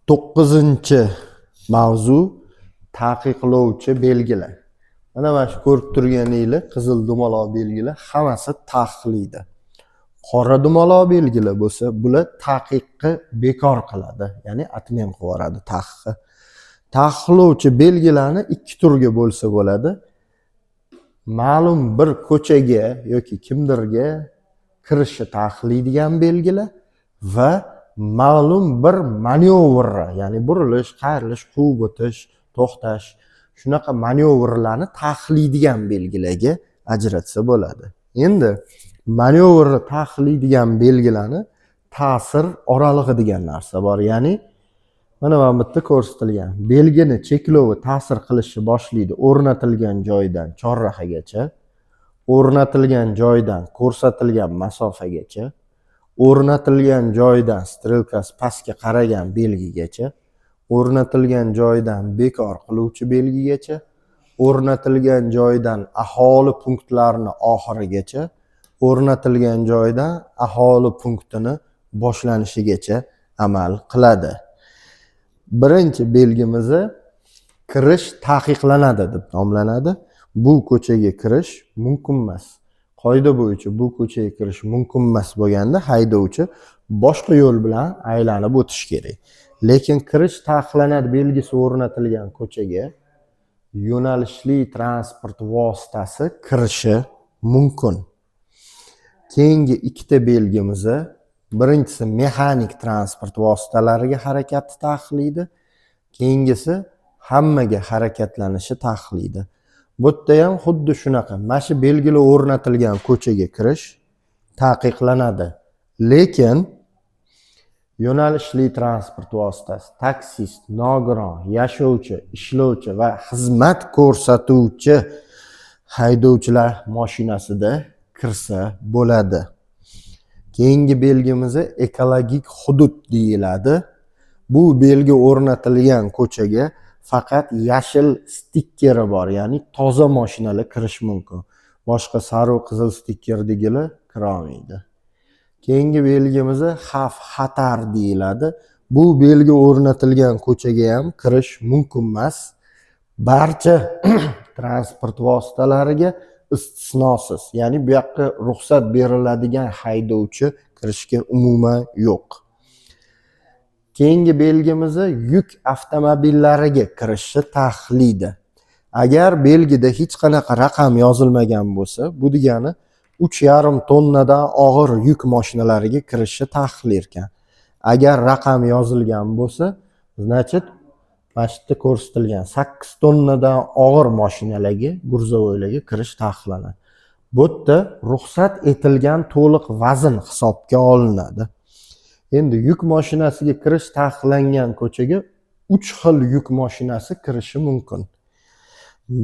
To'qqizinchi mavzu: taqiqlovchi belgilar. Mana shu ko'rib turganinglar qizil dumaloq belgilar hammasi taqiqlaydi. Qora dumaloq belgilar bo'lsa, bular taqiqni bekor qiladi, ya'ni отмен qilib yuboradi taqiqni. Taqiqlovchi belgilarni ikki turga bo'lsa bo'ladi: ma'lum bir ko'chaga yoki kimdirga kirishni taqiqlaydigan belgilar va ma'lum bir manyovrni, ya'ni burilish, qayrilish, quvib o'tish, to'xtash, shunaqa manyovrlarni taqiqlaydigan belgilarga ajratsa bo'ladi. Endi manyovrni taqiqlaydigan belgilarni ta'sir oralig'i degan narsa bor, ya'ni mana bu yerda ko'rsatilgan belgini cheklovi ta'sir qilishni boshlaydi o'rnatilgan joydan chorrahagacha, o'rnatilgan joydan ko'rsatilgan masofagacha, o'rnatilgan joydan strelkasi pastga qaragan belgigacha, o'rnatilgan joydan bekor qiluvchi belgigacha, o'rnatilgan joydan aholi punktlarini oxirigacha, o'rnatilgan joydan aholi punktini boshlanishigacha amal qiladi. Birinchi belgimizi "Kirish taqiqlanadi" deb nomlanadi. Bu ko'chaga kirish mumkin emas. Qoida bo'yicha bu ko'chaga kirish mumkin emas bo'lganda, haydovchi boshqa yo'l bilan aylanib o'tishi kerak. Lekin "Kirish taqiqlanadi" belgisi o'rnatilgan ko'chaga yo'nalishli transport vositasi kirishi mumkin. Keyingi ikkita belgimizi: birinchisi mexanik transport vositalariga harakatni taqiqlaydi, keyingisi hammaga harakatlanishni taqiqlaydi. Bu yerda ham xuddi shunaqa: mana shu belgilar o'rnatilgan ko'chaga kirish taqiqlanadi, lekin yo'nalishli transport vositasi, taksist, nogiron, yashovchi, ishlovchi va xizmat ko'rsatuvchi haydovchilar moshinasida kirsa bo'ladi. Keyingi belgimiz "Ekologik hudud" deyiladi. Bu belgi o'rnatilgan ko'chaga faqat yashil stikkeri bor, ya'ni toza moshinalar kirishi mumkin. Boshqa sariq, qizil stikkerdagilar kirolmaydi. Keyingi belgimiz "Xavf xatar" deyiladi. Bu belgi o'rnatilgan ko'chaga ham kirish mumkin emas barcha transport vositalariga istisnosiz, ya'ni bu yoqqa ruxsat beriladigan haydovchi kirishga umuman yo'q. Keyingi belgimiz yuk avtomobillariga kirishni taqiqlaydi. Agar belgida hech qanaqa raqam yozilmagan bo'lsa, bu degani 3,5 tonnadan og'ir yuk moshinalariga kirishni taqiqlar ekan. Agar raqam yozilgan bo'lsa, значит, mana shu yerda ko'rsatilgan 8 tonnadan og'ir moshinalarga, грузовой larga kirish taqiqlanadi. Bu yerda ruxsat etilgan to'liq vazn hisobga olinadi. Endi yuk moshinasiga kirish taqiqlangan ko'chaga uch xil yuk moshinasi kirishi mumkin.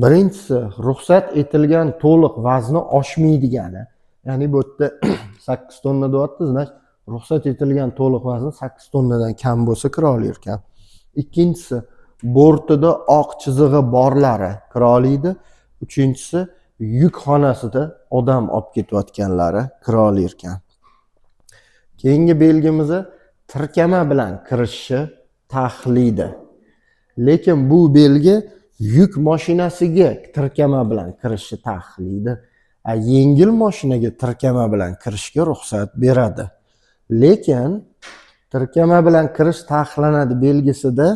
Birinchisi ruxsat etilgan to'liq vazni oshmaydigani, ya'ni bu yerda 8 tonna deyapti, значит, ruxsat etilgan to'liq vazni 8 tonnadan kam bo'lsa, kira olar ekan. Ikkinchisi bortida oq chizig'i borlari kira oladi. Uchinchisi yuk xonasida odam olib ketayotganlari kira olar ekan. Keyingi belgimiz tirkama bilan kirishni taqiqlaydi, lekin bu belgi yuk moshinasiga tirkama bilan kirishni taqiqlaydi, a yengil moshinaga tirkama bilan kirishga ruxsat beradi. Lekin "Tirkama bilan kirish taqiqlanadi" belgisida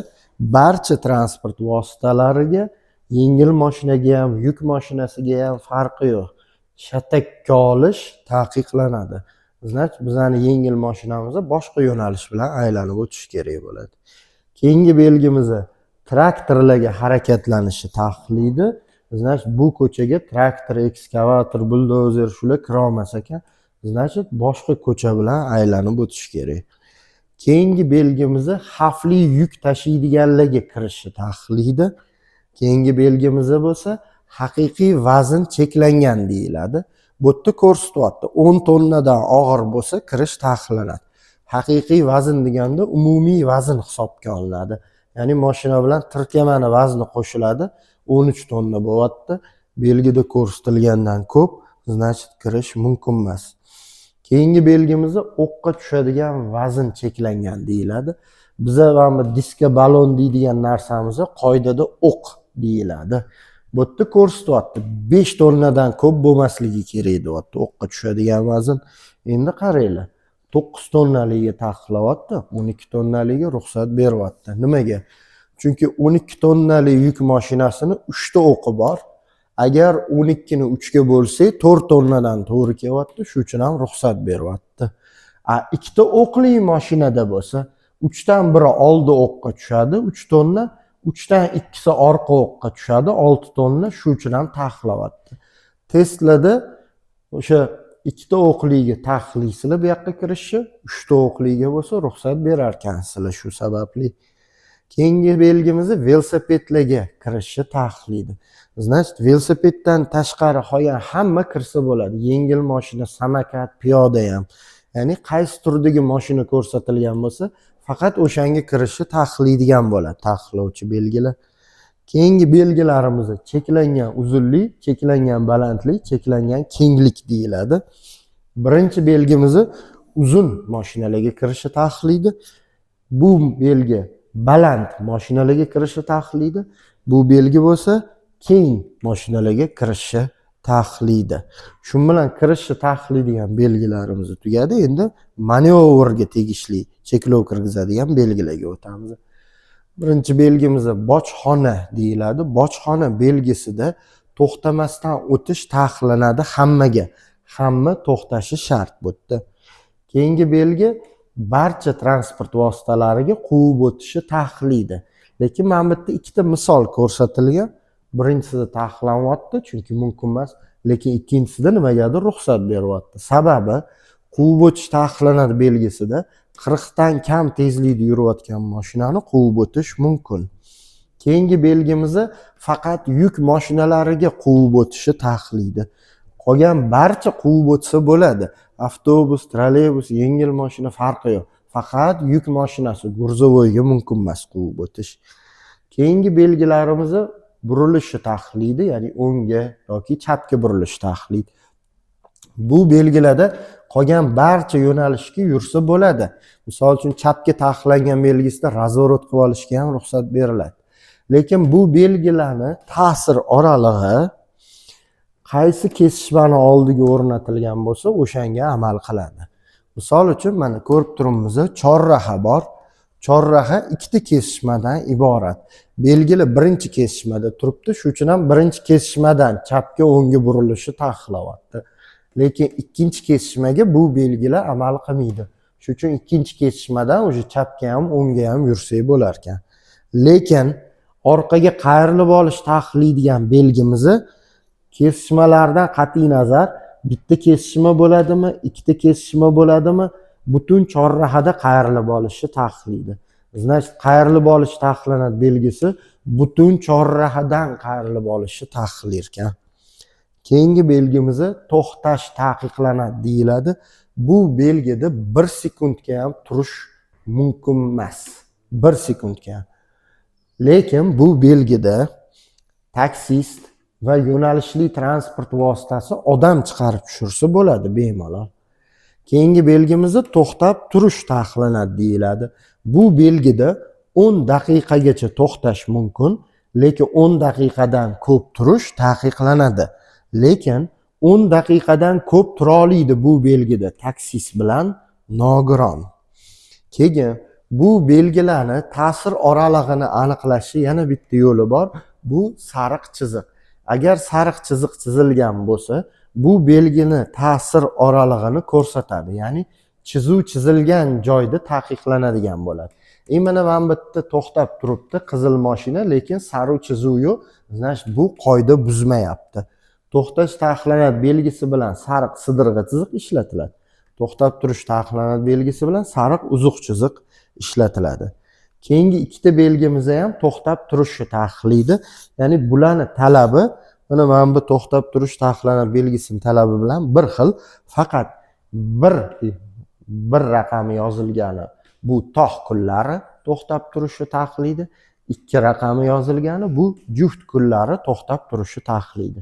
barcha transport vositalariga, yengil moshinaga ham, yuk moshinasiga ham farqi yo'q, shatakka olish taqiqlanadi. Значит, bizani yengil moshinamiz boshqa yo'nalish bilan aylanib o'tishi kerak bo'ladi. Keyingi belgimiz traktorlarga harakatlanishni taqiqlaydi. Значит, bu ko'chaga traktor, ekskavator, buldozer, shular kirolmas ekan, значит, boshqa ko'cha bilan aylanib o'tish kerak. Keyingi belgimiz xavfli yuk tashiydiganlarga kirishni taqiqlaydi. Keyingi belgimiz bo'lsa "Haqiqiy vazn cheklangan" deyiladi. Bu yerda ko'rsatyapti, 10 tonnadan og'ir bo'lsa, kirish taqiqlanadi. Haqiqiy vazn deganda umumiy vazn hisobga olinadi, ya'ni moshina bilan tirkamani vazni qo'shiladi, 13 tonna bo'lyapti, belgida ko'rsatilgandan ko'p, значит, kirish mumkin emas. Keyingi belgimiz o'qqa tushadigan vazn cheklangan deyiladi. Biza mana bu diska balon deydigan narsamiz qoidada o'q deyiladi. Bu yerda ko'rsatyapti, 5 tonnadan ko'p bo'lmasligi kerak deyapti o'qqa tushadigan vazn. Endi qaranglar, 9 tonnaligiga taqiqlayapti, 12 tonnaligiga ruxsat beryapti. Nimaga? Chunki 12 tonnali yuk mashinasini 3 ta o'qi bor. Agar 12 ni 3 ga bo'lsak, 4 tonnadan to'g'ri kelyapti, shuning uchun ham ruxsat beryapti. A ikkita o'qli mashinada bo'lsa, 3 dan biri oldi o'qqa tushadi, 3 tonna, 3 dan ikkisi orqa o'qqa tushadi, 6 tonna, shuning uchun ham taqiqlayapti. Testlarda o'sha ikkita o'qliga taqiqlaysizlar bu yoqqa kirishni, uchta o'qliga bo'lsa ruxsat berarkansizlar shu sababli. Keyingi belgimiz velosipedlarga kirishni taqiqlaydi. Значит, velosipeddan tashqari qolgan hamma kirsa bo'ladi. Yengil mashina, samokat, piyoda ham. Ya'ni qaysi turdagi mashina ko'rsatilgan bo'lsa, faqat o'shanga kirishni taqiqlaydigan bo'ladi taqiqlovchi belgilar. Keyingi belgilarimiz cheklangan uzunlik, cheklangan balandlik, cheklangan kenglik deyiladi. Birinchi belgimiz uzun mashinalarga kirishni taqiqlaydi. Bu belgi baland mashinalarga kirishni taqiqlaydi. Bu belgi bo'lsa keng mashinalarga kirishni taqiqlaydi. Shu bilan kirishni taqiqlaydigan belgilarimiz tugadi. Endi manyovrga tegishli cheklov kirgizadigan belgilarga o'tamiz. Birinchi belgimiz bojxona deyiladi. Bojxona belgisida to'xtamasdan o'tish taqiqlanadi hammaga. Hamma to'xtashi shart bu yerda. Keyingi belgi barcha transport vositalariga quvib o'tishi taqiqlaydi. Lekin mana bu yerda ikkita misol ko'rsatilgan. Birinchisida taqiqlanyapti, chunki mumkin emas, lekin ikkinchisida nimagadir ruxsat beryapti. Sababi quvib o'tish taqiqlanadi belgisida 40 dan kam tezlikda yurayotgan mashinani quvib o'tish mumkin. Keyingi belgimiz faqat yuk mashinalariga quvib o'tishi taqiqlaydi. Qolgan barcha quvib o'tsa bo'ladi. Avtobus, trolleybus, yengil mashina farqi yo'q. Faqat yuk mashinasi, грузовой ga mumkin emas quvib o'tish. Keyingi belgilarimiz burilishni taqiqlaydi, ya'ni o'ngga yoki chapga burilish taqiqlaydi. Bu belgilarda qolgan barcha yo'nalishga yursa bo'ladi. Misol uchun chapga taqiqlangan belgisida разворот qilib olishga ham ruxsat beriladi. Lekin bu belgilarni ta'sir oralig'i qaysi kesishmani oldiga o'rnatilgan bo'lsa, o'shanga amal qiladi. Misol uchun mana ko'rib turibmiz, chorraha bor. Chorraha ikkita kesishmadan iborat. Belgili birinchi kesishmada turibdi, shuning uchun ham birinchi kesishmadan chapga o'ngga burilishi taqiqlayapti. Lekin ikkinchi kesishmaga bu belgilar amal qilmaydi. Shuning uchun ikkinchi kesishmadan уже chapga ham o'ngga ham yursak bo'lar ekan. Lekin orqaga qayrilib olish taqiqlaydigan belgimizni kesishmalardan qat'iy nazar bitta kesishma bo'ladimi, ikkita kesishma bo'ladimi, butun chorrahada qayrilib olishni taqiqlaydi. Значит, qayrilib olish taqiqlanadi belgisi butun chorrahadan qayrilib olishni taqiqlar ekan. Keyingi belgimiz to'xtash taqiqlanadi deyiladi. Bu belgida 1 sekundga ham turish mumkin emas. 1 sekundga ham. Lekin bu belgida taksist va yo'nalishli transport vositasi odam chiqarib tushirsa bo'ladi bemalol. Keyingi belgimiz to'xtab turish taqiqlanadi deyiladi. Bu belgida 10 daqiqagacha to'xtash mumkin, lekin 10 daqiqadan ko'p turish taqiqlanadi. Lekin 10 daqiqadan ko'p tura oladi bu belgida taksist bilan nogiron. Keyin bu belgilarni ta'sir oralig'ini aniqlashni yana bitta yo'li bor. Bu sariq chiziq. Agar sariq chiziq chizilgan bo'lsa, bu belgini ta'sir oralig'ini ko'rsatadi. Ya'ni chizuv chizilgan joyda taqiqlanadigan bo'ladi. Mana bu yerda to'xtab turibdi qizil mashina, lekin sariq chizuv yo'q. Значит, bu qoida buzmayapti. To'xtash taqiqlanadi belgisi bilan sariq sidirg'i chiziq ishlatiladi. To'xtab turish taqiqlanadi belgisi bilan sariq uzuq chiziq ishlatiladi. Keyingi ikkita belgimiz ham to'xtab turishni taqiqlaydi. Ya'ni bularni talabi mana bu to'xtab turish taqiqlanadi belgisini talabi bilan bir xil, faqat bir raqami yozilgani bu tog' kunlari to'xtab turishni taqiqlaydi. 2 raqami yozilgani bu juft kunlari to'xtab turishni taqiqlaydi.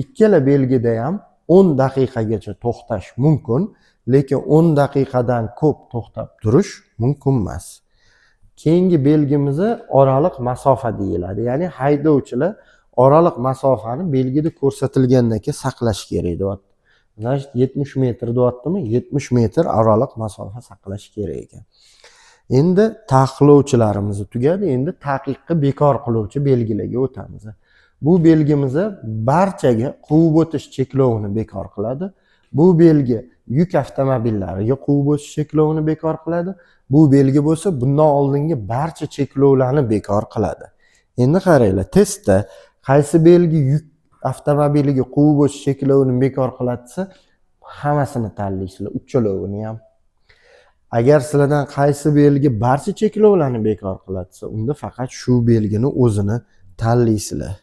Ikkala belgida ham 10 daqiqagacha to'xtash mumkin, Lekin 10 daqiqadan ko'p to'xtab turish mumkin emas. Keyingi belgimiz oraliq masofa deyiladi. Ya'ni haydovchilar oraliq masofani belgida ko'rsatilgandan keyin saqlash kerak deyapti. Значит, 70 metr deyaptimi? 70 metr oraliq masofa saqlash kerak ekan. Endi taqiqlovchilarimiz tugadi. Endi taqiqni bekor qiluvchi belgilarga o'tamiz. Bu belgimiz barchaga quvib o'tish cheklovini bekor qiladi. Bu belgi yuk avtomobillariga quvib o'tish cheklovini bekor qiladi. Bu belgi bo'lsa bundan oldingi barcha cheklovlarni bekor qiladi. Endi qaranglar, testda qaysi belgi yuk avtomobiliga quvib o'tish cheklovini bekor qiladi desa, hammasini tanlaysizlar, uchalovini ham. Agar sizlardan qaysi belgi barcha cheklovlarni bekor qiladi desa, unda faqat shu belgini o'zini tanlaysizlar.